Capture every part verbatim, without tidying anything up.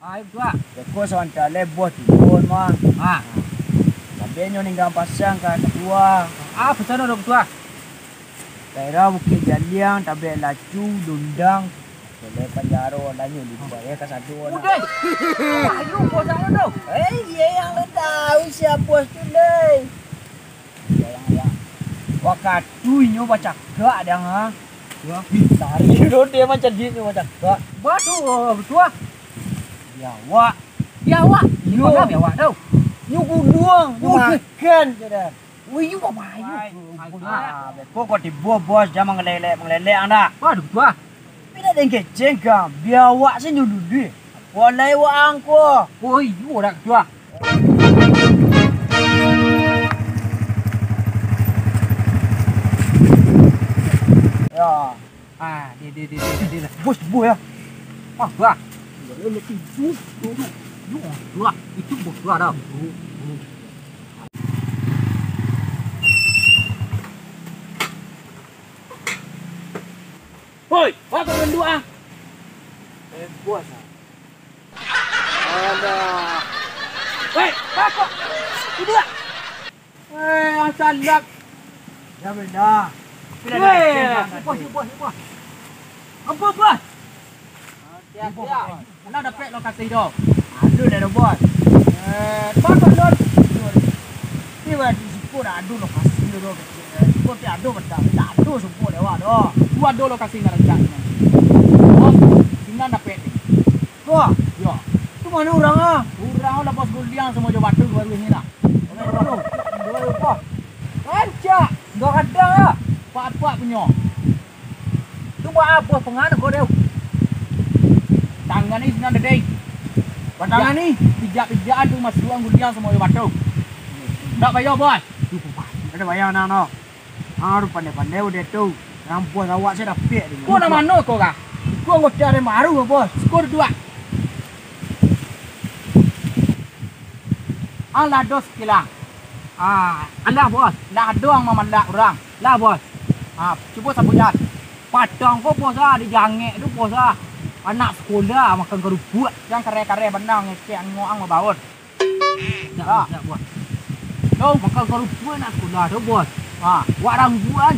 Ah, iyo, Ketua. Beko sabanta lai boh turun mah. Ah. Sampai nyo ninggang pasang ka Ketua. Ah, pesan dulu, Ketua. Daerah Bukik Jaliang, Tabek Lacu, Dundang, Sungai Panjaro, lanjut di Bukik Jaliang ka Sado nah. Udah. Aduh, bosan tu. Eh, iyo, yang lo tahu siapa tu, Lei. Yang, yang. Wakatu inyo bacakak, dang, ha. Yo. Ih, lari dulu dia macam dia inyo bacakak. Waduh, Ketua. Di awak. Di awak? Iyo. Di awak tu? Nyo guduang, nyo makan, je dah. Wih, iyo, babayu. Ah, beko kok tibo, Bos, jan mangelelek-mangelelek ang dah. Waduh, Ketua. Pina den keceng ka, biawak se nyo dulu. Apo lai wak ang ko? Oh, iyo dak, Ketua. Ya. Ah, dia, dia, dia, dia, dia, dia. Bos, bos ya. Ah, Ketua. Dia nak tidur, tidur. Yo, Ketua. Itu bos Ketua dah. Hoi, wak kok mandua ah? Eh, bos ah. Alah. Hei, bakok. Tidur ah. Eh, asalak. Ya, benda. Weh, bos, bos, bos. Apo, bos? Hati-hati, ah. Alah dapek lokasi tu? Ado lah tu, Bos. Eh, Bos, Bos, Bos. Ni, Bos, di siko dak ado lokasi tu, Bos. Siko ti ado batang, dak ado sumpuk lewat tu. Tu ado lokasi nan rancak sinan. Bos, sinan dapek ni. Wah. Yo. Tu mano urang ah? Urang lah Bos Guliang samo jo Batu baru ni lah. Rancak. Dah kadang lah. Pak-pak punyo. Tu buat apo pangana ko deh? Tangan ni sinan dedeng. Batang ni? Pijak-pijakan tu masuak Guliang samo jo Batu. Ndak bayar, Bos. Ndak ada bayar, nang, no. Harus pandai-pandai udah tu. Rampuah awak saya dapik tu. Ko nak mano ko kah? Ko anggota dari baru, Bos. Skor dua. Alah dos kilang. Ah, alah, Bos. Lah ado ang mamalak urang. Lah, Bos. Ah, cubo sabuik jan. Patang ko, Bos, ah, di jangek tu, Bos, ah. Anak sekolah makan karupuak. Jan kareh-kareh bana ngecek angok ang babaun. Dak, ah. Dak, Bos. Yo. Makan karupuak anak sekolah tu, Bos. Ah. Wak rangguan.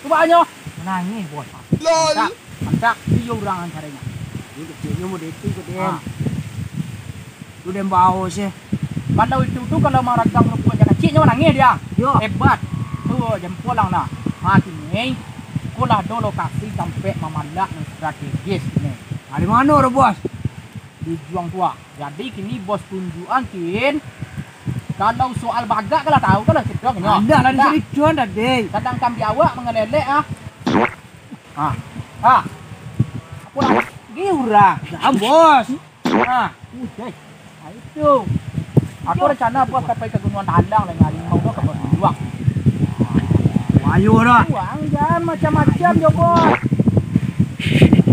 Cubo nyo. Manangih, Bos. Lol. Mantap. Mantap. Iyo urang caranya. Ini kecilnya mau dating ke, Den? Ah. Lu den bawa sih. Kalau itu tu, kalau maragam rumput yang kecilnya manangih dia. Yo. Hebat. Tu jempol lang lah. Ha, kini, ko lah ado lokasi tampek mamalak nan strategis kini. Dari mano tu, Bos? Di Juang Tua. Jadi kini Bos tunjuakan kin. Kalau soal bagak kalau tahu kalau cedok nyo. Alah, lah diceritoan tadi. Sadangkan biawak mangelelek ah. Ah. Ah. Apo lah? Gi urang. Dah, Bos. Ah. Udah. Ah, itu. Aku rencana Bos ka pai ka Gunuang Talang dengan harimau tu ka Gunuang. Ayo dah. Uang jan macam-macam jo, Bos.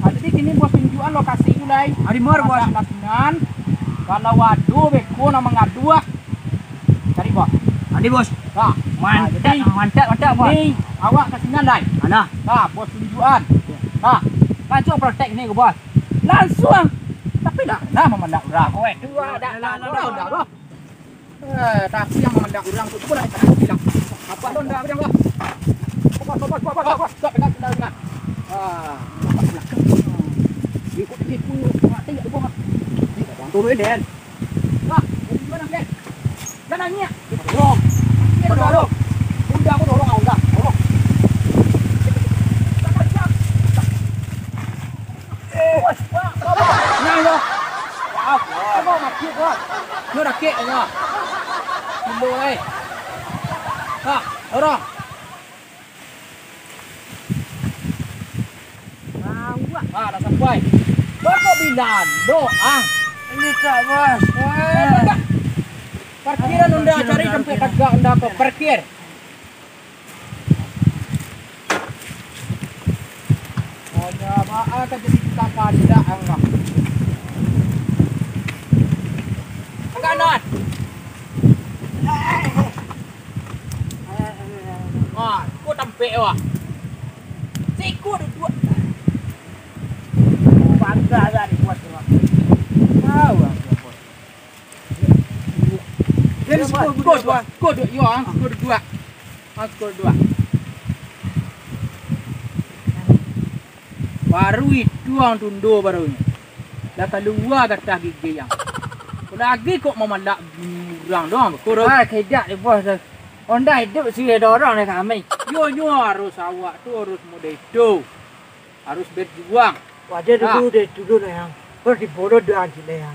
Ah, jadi kini Bos tunjuakan lokasi tu lai. Ari mar, Bos? Masak nasinan. Kalau ado beko nak mangaduah, cari, Bos. Ado, Bos. Nah, mantap, jadi, mantap, mantap, Bos. Ni awak ka sinan lai. Alah. Nah, Bos tunjuakan. Nah, langsung protek ni ke, Bos. Langsung. Tapi dah pernah mamandak urang. Weh, tu dah, dah, dah, dah, dah, dah. Eh, tapi yang mamandak urang tu, cubo lah, bilang. Apa tu ndak bilang lah? Apa, apa, apa, apa, apa? Stop, pegang kendali, nah. Ah, nampak belakang. Ikut, ikut, ikut. Mati, ikut, ikut. Ikut, ikut, ikut. Nah, dari mana, Bang? Dah nangis. Dorong. Dorong. Bunda aku dorong, ah, Bunda. Dorong. Nah, yo. Apa mati, Bos? Nyo dakek, nyo. Gilo, eh. Ha, dorong. Ah, dah sampai. Kok, kok bilando, ah? Ini tak, Bos. Eh, dah. Parkiran unda cari tampek tagak unda ko. Parkir. Ada baa ka jadi tukang kandak, ang, Bang. Angganan. Wah, ko tampek, wah. Siko duduak. Bangga lah dibuat tu, Bang. Tahu, Bang, siapa? Dari siko duduak, ko duduak, yo, ah, siko duduak. Ah, siko duduak. Baru itu ang tundo baru nyo. Lah kalua gatah gigi ang. Lagi kok mamalak urang doang, beko tu. Ah, kedak deh, Bos. Onda iduik sudah dorong deh kami. Yo, nyo harus awak tu harus model itu. Harus berjuang. Wajar dulu deh, dulu deh, yang. Terus dibolot doang cik deh, yang.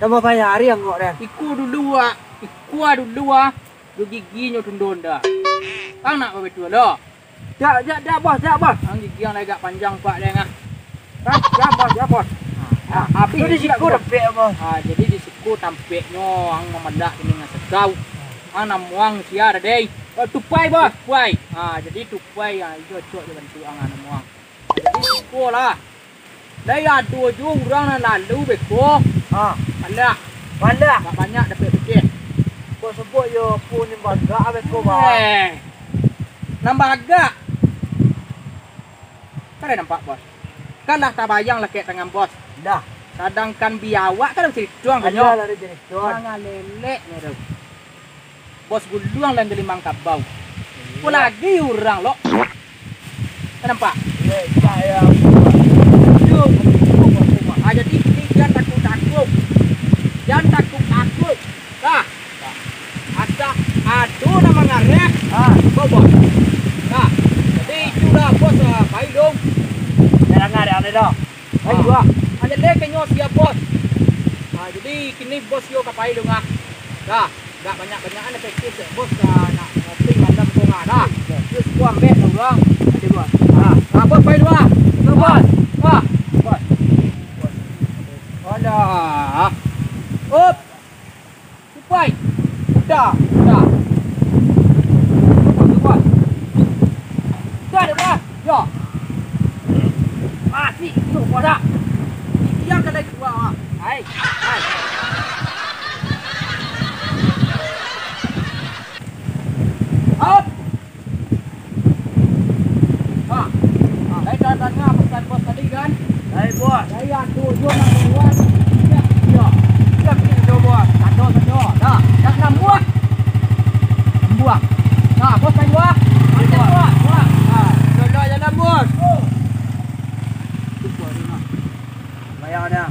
Tambah banyak hari ang ngok deh. Iko dulu, Wak. Iko dulu, ah. Duo gigi nyo tundo nda. Ang nak babetua lo? Dak, dak, dak, Bos, dak, Bos. Ang gigi ang lai agak panjang, Pak, deh, ah. Dak, dak, Bos, dak, Bos. Ah, habis tu di siko tampek, Bos. Ah, jadi di siko tampeknyo ang mamandak dengan segau. Ang namo ang sia, deh. Oh, tupai, Bos. Tupai. Ah, jadi tupai, ah, iyo cocok jo bantuak ang namo ang. Jadi siko lah. Lai ado juo urang nan lalu beko. Ha. Balak. Balak. Agak banyak dapek pitih. Kok sabuik yo pun nan bagak beko, Bang. Eh. Nan bagak. Kan lah nampak, Bos. Kan lah tabayang lah kek tangan Bos. Dah. Sadangkan biawak kan lah carito ang kanyo. Lah carito. Mangalelek nyo tu. Bos guluang lah galimang kabau. Iyo. Apo lagi urang lo. Kan nampak? Iyo, iyo, iyo. Aduh. Ah, jadi kini jan takuik-takuik. Jan takuik-takuik. Dah. Asa ado nan mangareh. Ah. Cubo, Bos. Dah. Jadi itulah, Bos, ah, pailung. Jan danga dek ang dah. Pai dulu ah. Ah, jadi kenyo siap, Bos. Ah, jadi kini Bos yo ka pai dulu ah. Dah, agak banyak-banyak an efektif dek Bos ka nak ngopi malam ko ah, dah. Terus ko ambek lah urang. Ado, Bos. Ah, ah, Bos pai dulu ah. Yo, Bos. Ah, Bos. Alah. Up. Tupai. Dah, dah. Tupai, tupai. Dah, dah, dah. Yo. Masih, yo, kuat dah. Yang kena dua, ah. Hai, hai. Up. Ha. Ha. Lai tadanga pasan Bos tadi, kan? Lai, Bos. Lai ado juo nan kaluar. Yo. Yo, kini ado, Bos. Sado, sado. Dah. Dah nambuah. Nambuah. Ha, Bos, pai dua. Pai dua. Ha. Jalan, jalan, Bos. Oh. Tu, Bos, ni, nah. Bayar dah.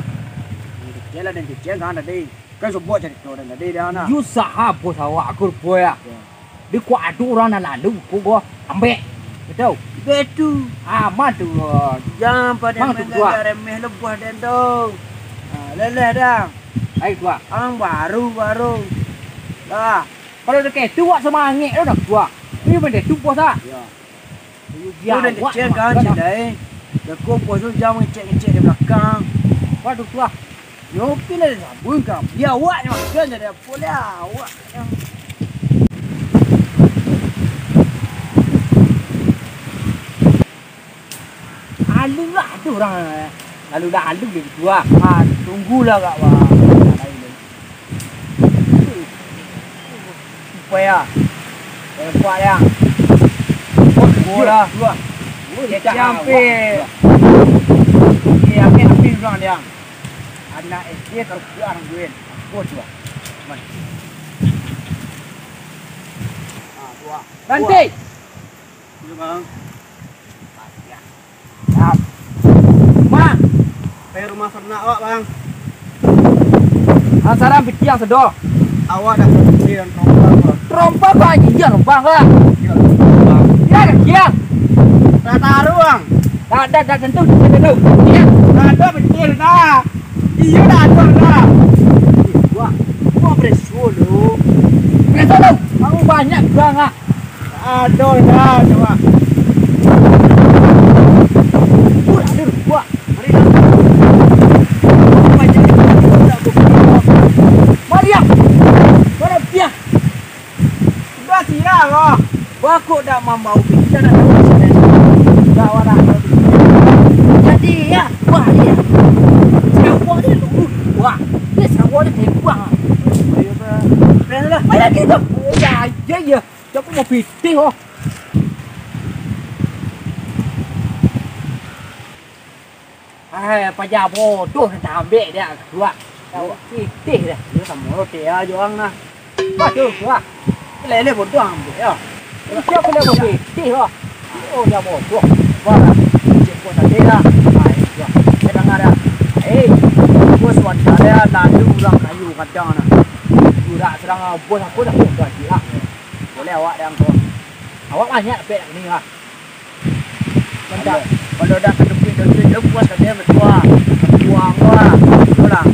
Ni kecil lah, ni kecil, kan, tadi. Kan sobok carito den tadi dah, nah. Yo saha bos awak ko rupo yo. Yo. Di ko ado urang nan lalu ko, bos. Ambek. Betul? Betul. Aman tu, bos. Jan pado manggalak remeh lo bos den tu. Ha, leleh dah. Ai, tuah. Ang baru, baru. Dah. Kalau dek itu awak samangek tu dah, tuah. Iyo, benda tu, bos, ah. Yo. Yo, den kecek kan, cek dai. Beko bos tu jan ngecek-ngecek di balakang. Waduh, tuah. Yo, pin lah sabun ka. Bia awak nyo makan jadi apo lah awak. Alu lah, ado urang lalu dah alu dek tuah. Ha, tunggulah agak, wah. Supai ah. Nampak yo. Bola. Dua. Kecek ampek. Okey, ampek-ampek urang dia. Anak S D taruh dia anak duit. Bos tu. Man. Ranti. Iyo, Bang. Ma. Pai rumah sanak awak, Bang. Asaran pitiang sado. Awak dak pitiang, Bang. Tarompa, Bang. Iyo, tarompa, Bang. Iyo, tarompa, Bang. Iyo, dak pitiang. Dak taruh, Bang. Dak, dak, dak tantu, dak tantu. Iyo. Dak ado pitiang, dak. Iyo, dak ado, dak. Wah, wah, preso lu. Preso lu. Kamu banyak, Bang, ah. Aduh, dah, coba. Wah, aduh, wah. Mari, dah. Mari, ya. Mana dia? Sudah siap, oh. Wah, kok dak mambau pinggan, dak tahu macam mana. Dah, wah, dah. Jadi, ya, wah, ya. Sawah dia dulu. Wah, dia sawah dia tembak. Ayo, dah. Dah, dah. Mana dia tu? Ya, ya, ya. Siapa mau pitih, oh? Hai, paja bodoh nan taambek dia, Ketua. Tahu pitih dia. Dia samo roti aja orang nah. Bodoh, Ketua. Lele bodoh ambek ya. Siapa lele pitih, oh? Oh, dia bodoh. Wah, cek bos tadi lah. Hai, Ketua. Saya dengar dah. Eh, bos wadah dia lalu urang kayu kadang nah. Urak serang bos aku dah, bos tadi lah. Boleh awak dah, Ketua. Awak banyak dapek ni lah. Kalau, kalau dah keduduik-duduik, lepas ka dia batua. Batua awak. Itulah.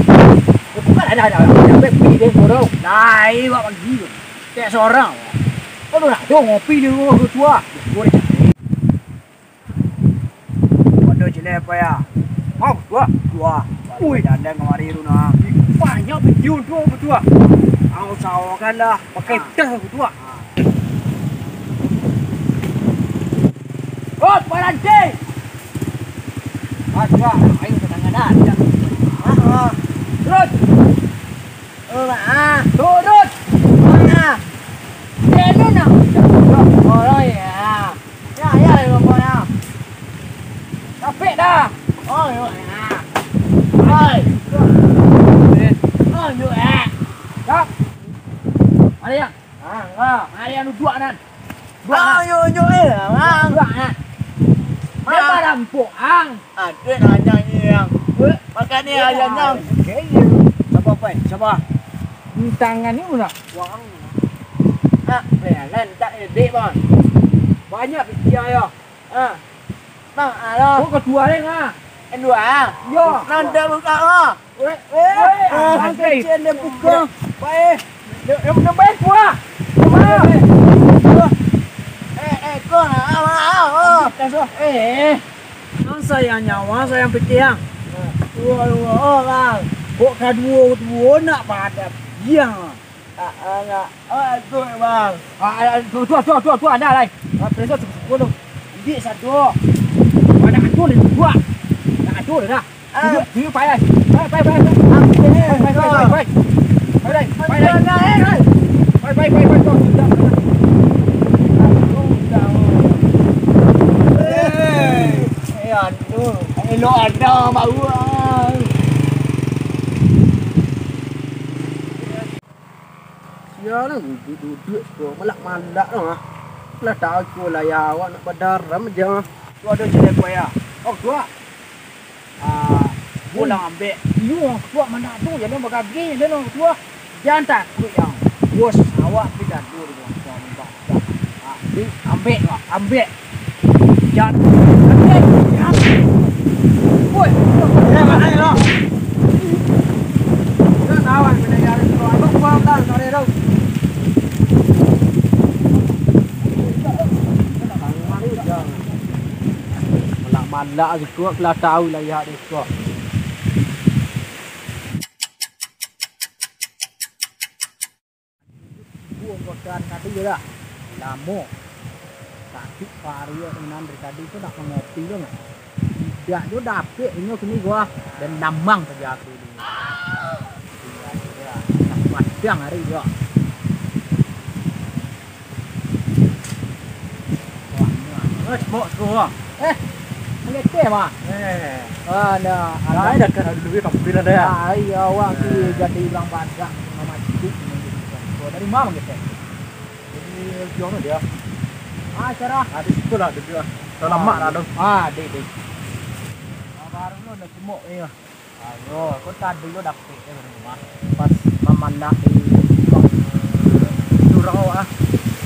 Ya, bukan ada, ada, ada. Sampai pergi dia sorang. Lai, awak pagi tu. Tak sorang. Kalau nak tu ngopi di rumah ketua. Boleh. Waduh, jelek apa ya? Mau ketua? Ketua. Ui. Jandang kemari tu nah. Banyak video tu ketua. Ang usahakan lah. Pakai tas ketua. Hop, baranti! Ah, sudah. Ayo, tenang, ada. Ah, ah. Terus. Oh, ah. Turun. Ah. Jalan, ah. Oh, ya. Ya, ya, ya, pokoknya. Capek dah. Oh, ya. Oi. Oh, ya. Dah. Mari, ya. Ah, ah. Mari, anu, duduak nan. Duduak nan. Ayo, yo, eh, ah. Duduak nan. Dia barampok, ang. Aduh, nanya ni, ang. Eh. Makan ni, ayam, ang. Oke, iya. Sabar, Pai. Sabar. Tangan ni pun nak. Wang. Ah, belan tak edit, Bang. Banyak pitiang, ya. Ah. Bang, alah. Oh, ketua deh, ah. Dua, ah. Yo. Nanti buka, ah. Weh, weh, ah, kecil dia buka. Baik. Dia, dia, dia baik, wah. Wah. Eh, eh, kau, ah, ah, ah, ah. Eh. Ang sayang nyawa, sayang pitiang. Dua, dua orang. Kok kaduo-duo nak padan. Iya. Ah, ah, nak. Ah, tu, Bang. Ah, ah, tu, tu, tu, tu, tu, ada lai. Ah, periksa tu, tu, tu. Idik satu. Ada atur dia dua. Ada atur dah. Ah. Tunjuk, tunjuk, pai, pai. Pai, pai, pai, pai. Pai, pai, pai, pai. Pai, pai, pai, pai. Pai, pai, pai, pai, tu, tu, tu. Eh, eh, aduh. Elok ada baru, ah. Sia lah, duduak-duduak ko, malak-malak lah, ah. Lah tahu ko layah awak nak badaram aja. Tu ada cewek buaya. Oh, tu ah. Ah, pulang ambek. Iyo, tu ah, mana tu? Jangan bagagih, jangan tu ah. Jangan takut yang. Bos, awak pi dadu di belakang. Ah, di, ambek tu ah, ambek. Jan. Woi. Eh, mana lo? Dah tahu kan, kena jalan tu. Abang gua tak tahu dia tu. Malak-malak siko, lah tahu lah ya siko. Buang kotoran tadi je lah. Lamo. Sakik pari awak tu nan dari tadi tu nak mangopi tu nah. Tidak jo dapek inyo kini gua. Dan damang saja aku tu. Iya, iya. Nak padang hari gua. Eh, bok tu, ah. Eh, mangeteh, mah. Eh. Ah, nah, nah, ada. Dah kan dulu ya, kampil ada ya. Ah, iya, awak tu jadi urang banyak, urang masjid. Dari mana mangeteh? Jadi, Di ujuang tu dia. Ah, cara. Ah, di situ lah duduk lah. Dah lama dah tu. Ah, dek, dek. Ah, baru lo nak gemuk ni. Ayo, kau tadi lo dapek eh, baru rumah. Pas mamandak di ujuang. Urang awak ah.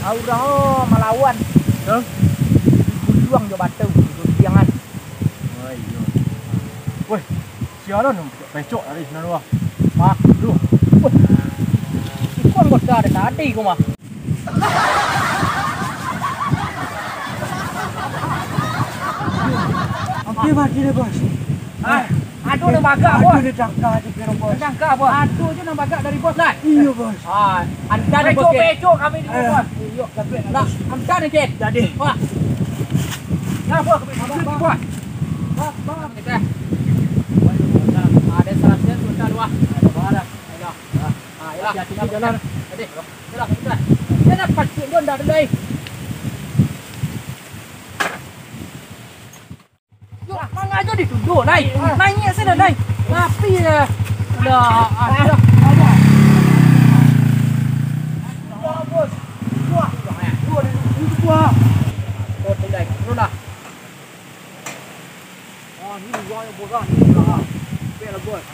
Ah, urang awak malawan. Hah? Di ujuang jo batu, di guntiangan. Oh, iyo. Weh, sia lo nang pecok-pecok tadi sinan tu ah. Ah, duh. Weh. Iko anggota dari tadi ko mah. Oke, mati deh, Bos. Ah, ado nang bagak, Bos. Ado nang tangka tu, Bos. Nang tangka, Bos. Ado je nang bagak dari Bos lah. Iyo, Bos. Ah, antan, Bos. Pecok-pecok kami di Bos. Iyo, lah, antan je. Jadi. Wah. Nah, Bos, kami Bos. Bos, Bos. Kita. Ada seratus sebentar, wah. Ada barang. Ayo. Ah, iyolah, hati-hati jalan. Tadi. Iyolah, kita. Dia nak pacik dia ndak ada, Lai. Yo, mangajo dituduh, Lai. Ah. Naiak sana, Lai. Tapi, eh, dah, ah, dah. Wah, bos. Wah, wah, wah. Kau tu, Lai. Turunlah. Oh, ni uang yang bosan ni. Ah, bel, bos.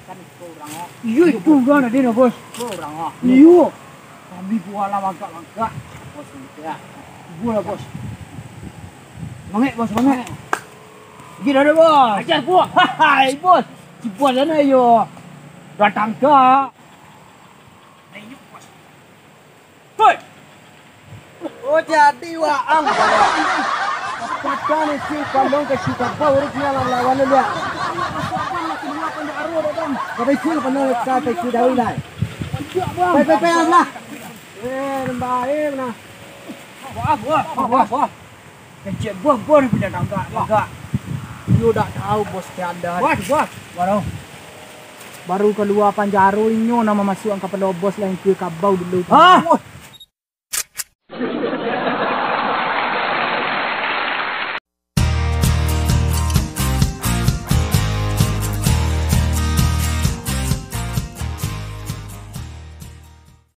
Kan itu orang, oh. Iyo, itu orang tadi, nah, bos. Itu orang, oh. Iyo. Kami buah lah mangkak-mangkak. Bos, gitu ya. Buah lah, bos. Mangek, bos, mangek. Gila dah, bos. Ajar, bos. Hai, bos. Si bos sana, yo. Datang ke. Hoi! Oh, jadi waang. Kata ni si pandong ke si kapa urus ni lawan-lawan dia. Kata si pandong kata si daun dah. Pai, pai, pai lah. Eh, baik nah. Wah, wah, wah, wah. Kecek buah, buah ni punya tanggak, tanggak. Yo dak tahu bos keadaan. Wah, wah. Baru, baru kalua panjaro inyo nama masuk ang kapalo bos lah, inti kabau dulu tu. Hah? Wah.